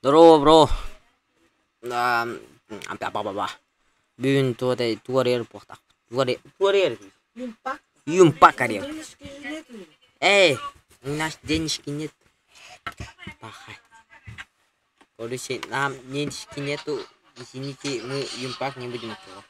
Здорово, бро. Бүгүн туора буолуохтаахпыт. Туора Юмпак арыйар. Эй, у нас денежки нет. Пахай. Короче, нам денежки нету. Извините, мы юмпак не будем открывать.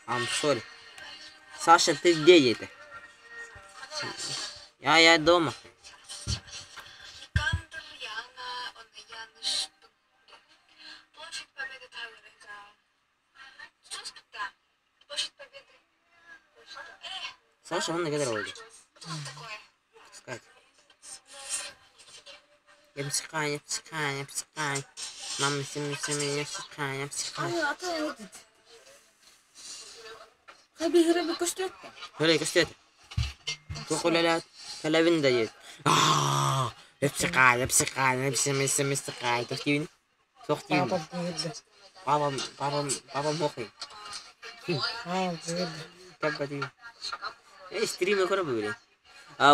I'm sorry. Саша, ты где это? Я дома. Саша, он на дороге. Искать. Я психаю, я психаю, я психаю. Мама, семи, семи, я психаю, я психаю. Hörey көстүөт. Туох үлэлэт кэлэбин да диэт. Я психаю, я психаю, я психаю, я психаю. Туох диибин? Туох диибин? Папам, папам, папам мохой. Кэппэ диибин. Э, стриме көрө бүгүн.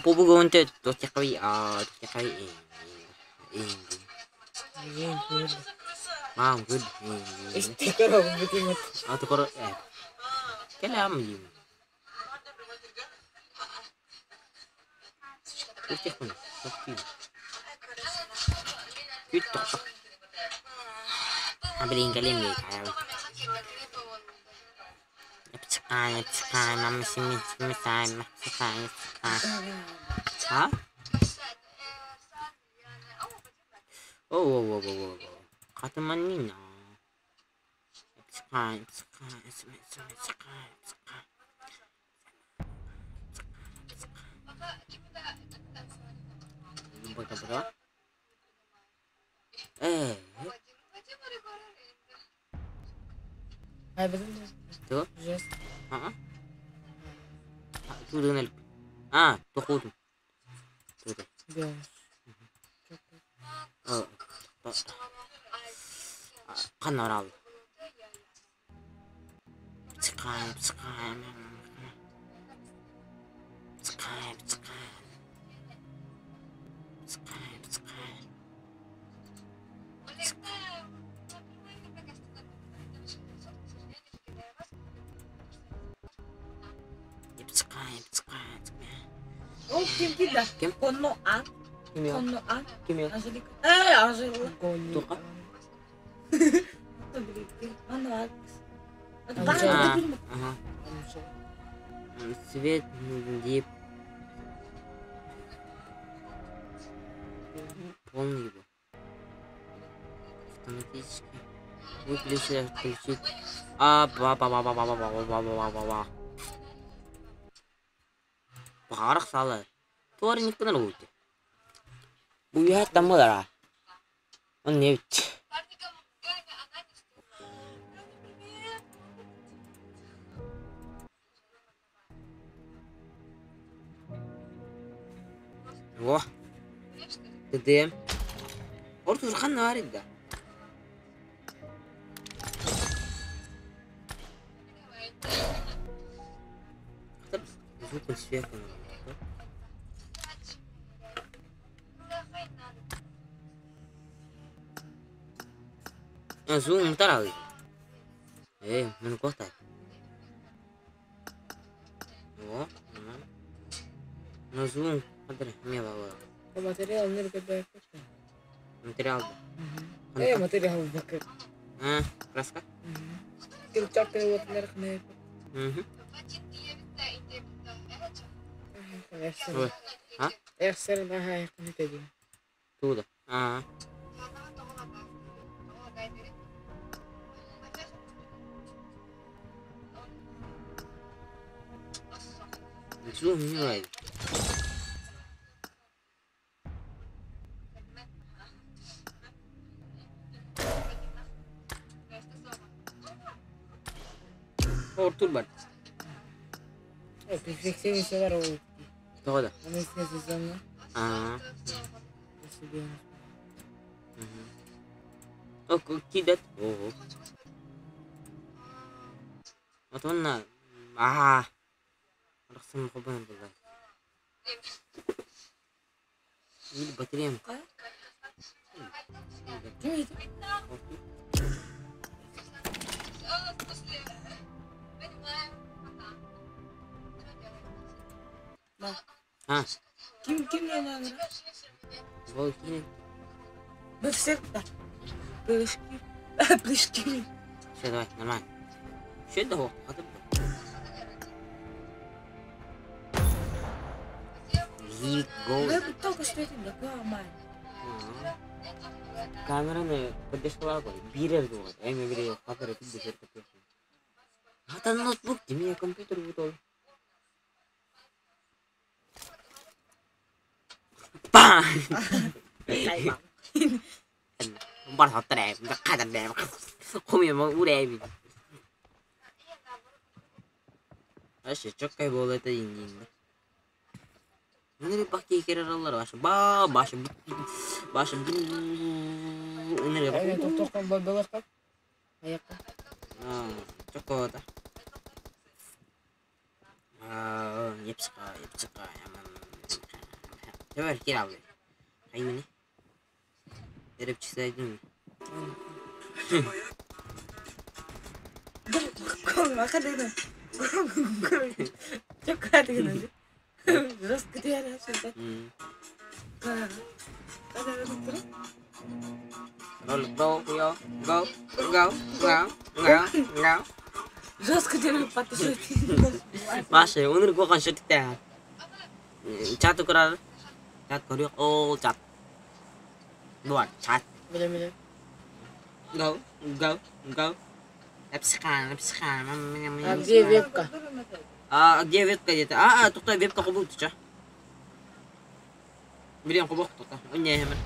Побугонте тохтякай, тохтякай. Мам, good. А то коро Кэлэм диим. Туох туох Күт тохто. А блин, кэлиэм диэки. Психай, психай, мама, сими, сими, сай, психай, психай. А? О, Хатыманнина. Психай, психай, сими, сими, психай, психай. Бра. Э. Что? А? Тут А, тохутум. Тут. Канарал. Психай, психай. Психай, психай. Психай, психай. Психай, психай. Ол ким киирдэ? Ким? Конно А. Ким Конно А. Ким Анжелика. Э, Анжела. Туха? Анна. Ага. Цвет дип. Полный его. Автоматически. Выключить, отключить. А, ба ба ба ба ба ба ба ба ба ба ба. Баарах сала. Туары никканар уйте. Буя таммалара. Он не ведь. Во. Дедем. Ортур ханна бар ида. Звук сверху. Zoom таралы. Э, мен коста. Во, ну zoom, смотри, мне баба. Материал ниргада. Материал. Э, материал бакы. А, краска? Кил чакты вот нерхне. Угу. А? Эрсер на хайкны Туда. А. Zoom не нравится. Ортур бар. Perfeccionista var o. Тоҕо да? Анестезия. А. О, кидет. Ого. Отонна. Аа. Арахсан хобан булла. Или батареям. Ким А, Ким ким не Волкин. Бэксерта. Прыжки. Прыжки. Все, давай, нормально. Все, да, хатып. League goal. Да, только что это такое нормально. Камераны поддержкалаа биирэр дуо эми бире хатыр этип десер. Хата ноутбук дими компьютер бутол. Бам! Бар хатар эм, кадар дэм. Хомия ма урэби. Аше чоккай бол это индин. Өнөр бак керер алар башы. Ба башы башы өнөр Эми токтоккон болболокко. Аякка. А, чокко да. А, епсика, епсика. Давай киралды. Айуни. Эреп чисайдым. Ролик go, go, go, go, go, go, go. Жестко делаю потушить. Маша, өнөр гохан шүттэй. Чат украр. Чат көрөк. О, чат. Дуар, чат. Биле биле. Go, go, go. Епсихан, епсихан. А где вебка? А, где вебка где-то? А, тухта вебка кобул туча. Блин, кобок тухта. Не, хэмэр.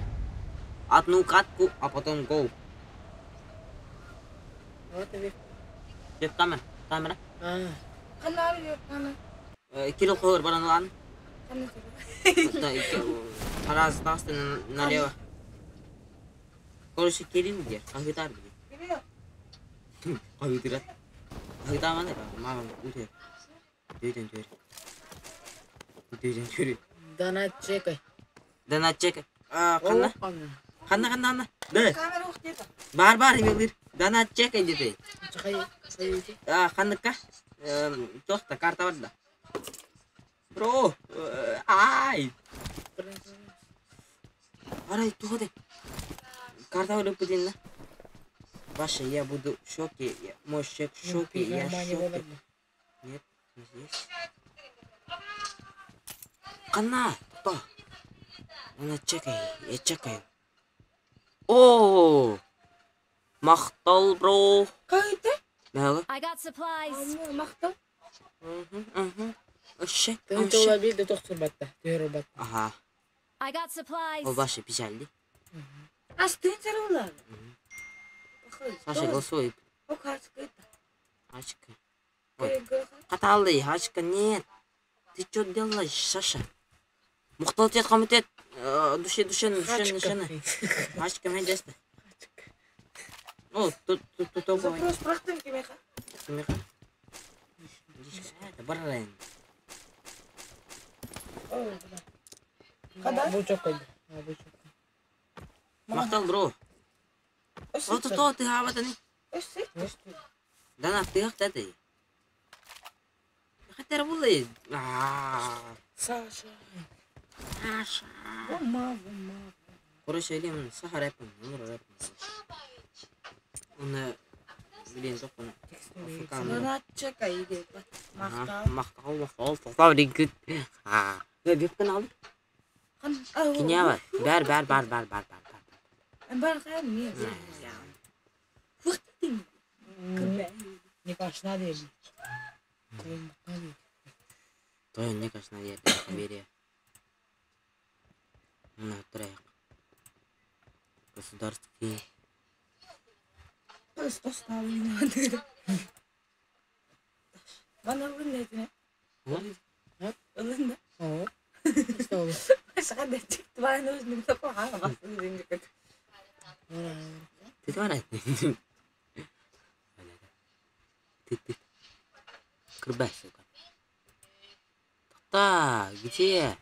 Одну катку, а потом go. Вот и вебка. Веб камера, камера. А. Кирилл Ховер, баран лан. Раз, раз, налево. Короче, Кирилл где? Агитар где? Агитар. Агитар мана мама уте. Дүйден төр. Дүйден төр. Донат чекай. Донат чекай. А, канна? Канна, канна, канна. Да. Камера ухтета. Бар, бар, имелир. Донат чекай дети. Чекай. А, ханныкка? Тохта, карта бар да. Бро, ай. Арай, туходы. Карта бар өппеден да. Паша, я буду в шоке. Мой шек в шоке, я в шоке. Нет, не здесь. Канна, то. Она чекай, я чекаю. О! Махтал, бро. Как это? Мягко. I got supplies. Махтал. Угу, угу. Ошек, Ты ошек. билде тохтур батта. Төр батта. Ага. I got supplies. Ол башы печальды. Астын сарулар. Саша голосуй. О, качка это. Ачка. Ой. Каталды, Ачка, нет. Ты что делаешь, Саша? Мухтал тет комитет. Душе, душе, душе, душе. Ачка, мен десті. О, тут, тут, тут, тут. Запрос практым кемеха. Кемеха. Это баран. Када? Бу чокой. Бу чокой. Махтал, бро. О, тут, то, ты хаватаны. Дана, ты хаватаны. Ты хаватары булы. Саша. Саша. Ума, ума. Короче, элем сахар эпин, өмүр эпин. Уны блин, жоқ оны. Донат чекай иде. Махтал. Мактал, мактал, токтап деген. А, вебканы алдым. Кине бар. Бар, бар, бар, бар, бар, бар. Бар кайын не? Фухтин. Не кашна дели. Той не кашна дели, бере. Мына турайык. Государственный. Просто ставлю. Бана ылын да. Ылын да. Башка чыкты бана өзүнүн топо Ты тварай. Ты ты. Кырбай, сука. Так, где?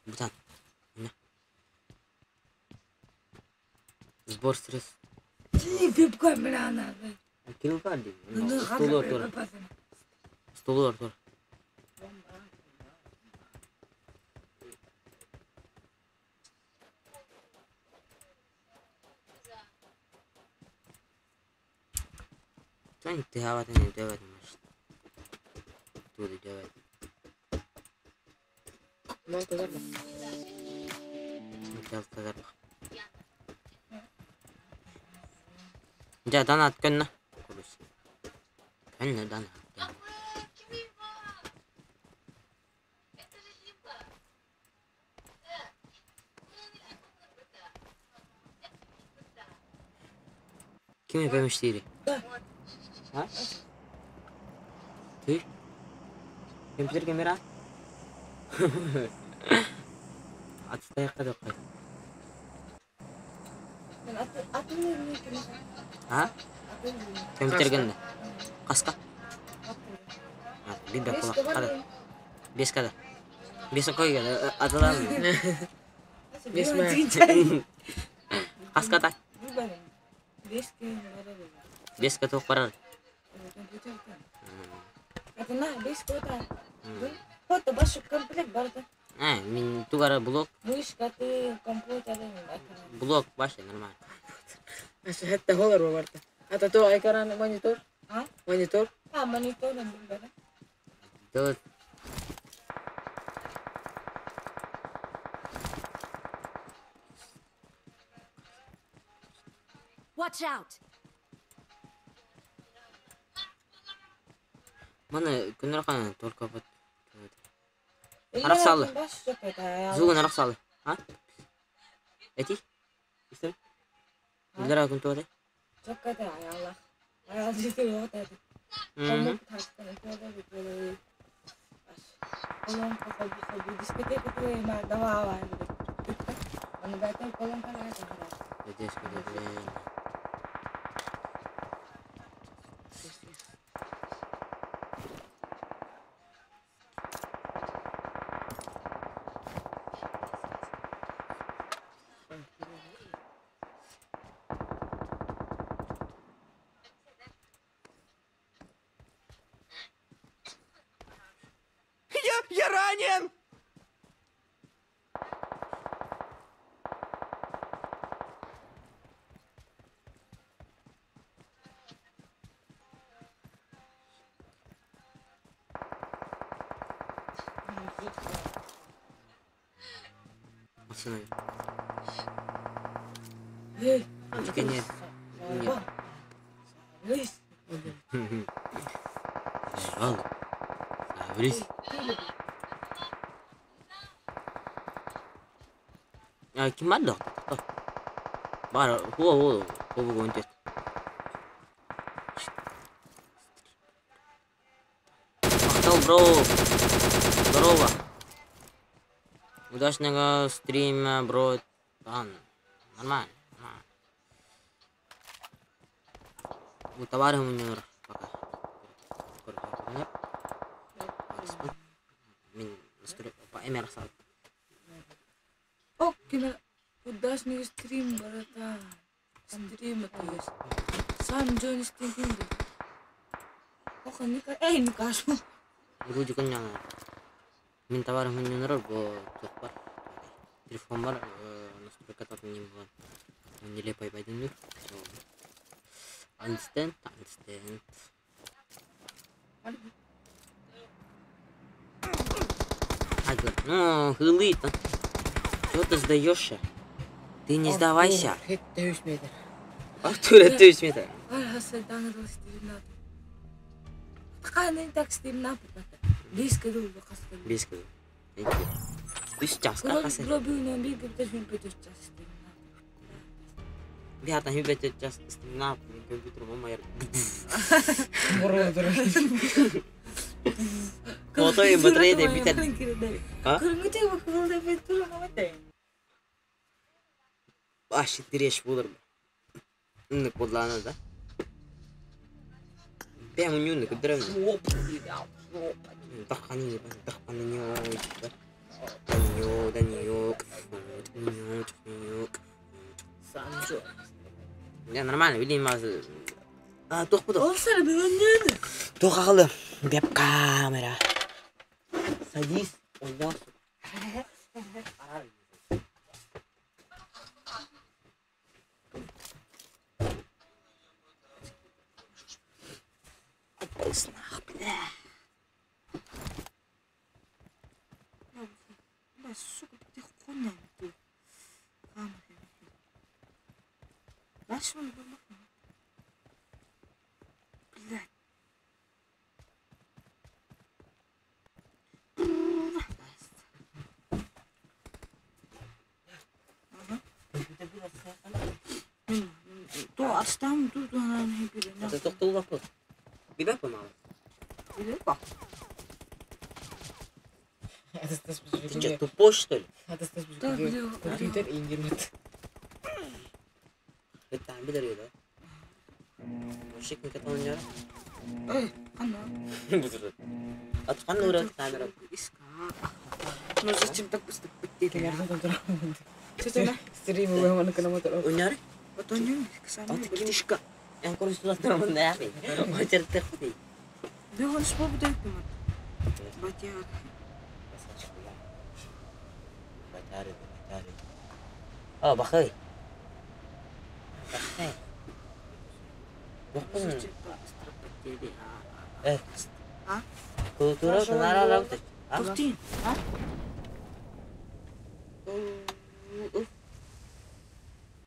Бутан. Сбор средств. Веб-камера. Кирилл Карди. Столу тур. Столу тур. Ты Ту делать. Дя донат көннө. Көннө донат. Ким ПМ4? А? Ты? Компьютер камера? Отстой қай? А? Компьютер генде. Қасқа? Бибе құлақ. Қада. Бес када. Бес қой аталам. Бес ма? Қасқа та. Бес ка тоқ барар. А, мен тугара блок. Блок башы нормально. Хәтта холар барда. Ата то экран монитор. А? Монитор. А, монитор Да. Watch out! Мана күнөр только вот. Арақсалы. Зугун арақсалы. А? Эти? Истер? Билер күн туады? Я ранен! Останови. Нет. Нет. Забрись. Ким бар да? Бар, хо хо, хо гонтет. Махтал, бро. Здорово. Удачного стрима, бро. Нормально. Ну, товары у меня пока. Мен Удачный стрим, братан. Стрим это есть. Сам Джонни стрим. Ох, эй, не кашу. Груди коня. Мен товар мне нрав, бо бар. Телефон бар, настройка так не было. Нелепо пойдем. Understand, understand. Ну, хылы-то. Чего ты сдаешься? Ты не сдавайся. 3 метр. Артур, это 3 метр. Близко. Үс час қасы. Биатан хүбет час стримна компьютер болмайыр. Фото батарея битер. А? Аш тиреш болар. Инны кодланы да. Бәм үнүнү көдөрөм. Тахканы тахканы не Данио, Данио, Данио, Данио. Санжо. Я нормально, билим мазы. А, туох буду? Ол сары бүгүннүн. Туох аҕалы? Веб-камера. Садись, ойноо. Бля. Бля, сука, ты хуйня. Дальше он был. Блядь. То отстам, тут она не Это тоқтоллаппы. Бибәппі маған. Ты что, тупой, что ли? Да, бля. Компьютер индирмет. Это там билер еді. Мужик микрофон ойнар. Эй, она. Атқан ұрады камера. Ну зачем так быстро потерял? Стрим Ойнар? Вот он не сам. Аты китишка. Эн короче тулаттырмын да. Очерт тықты. Да он свобода Батяр. О, бақай. Бақай. Бақпын. Зачем быстро потерял? Э. А? Культура кынара работать. А? Тохтин, а?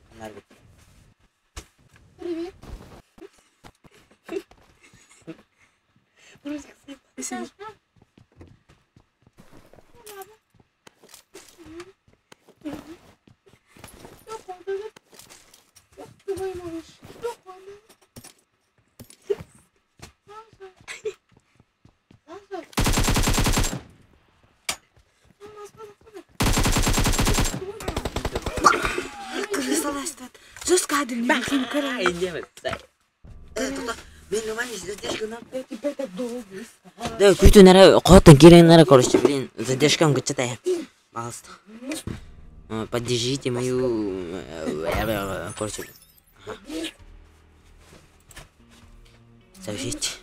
Кынар бит. Привет. Жестко Индемет. Э, тоқта. Мен нормально задержка Я тебя так долго искала. Да, күтүн әрі қоттан керен әрі, короче, блин, задержкам күтчетай. Пожалуйста. Поддержите мою, короче. Ага. Сообщите.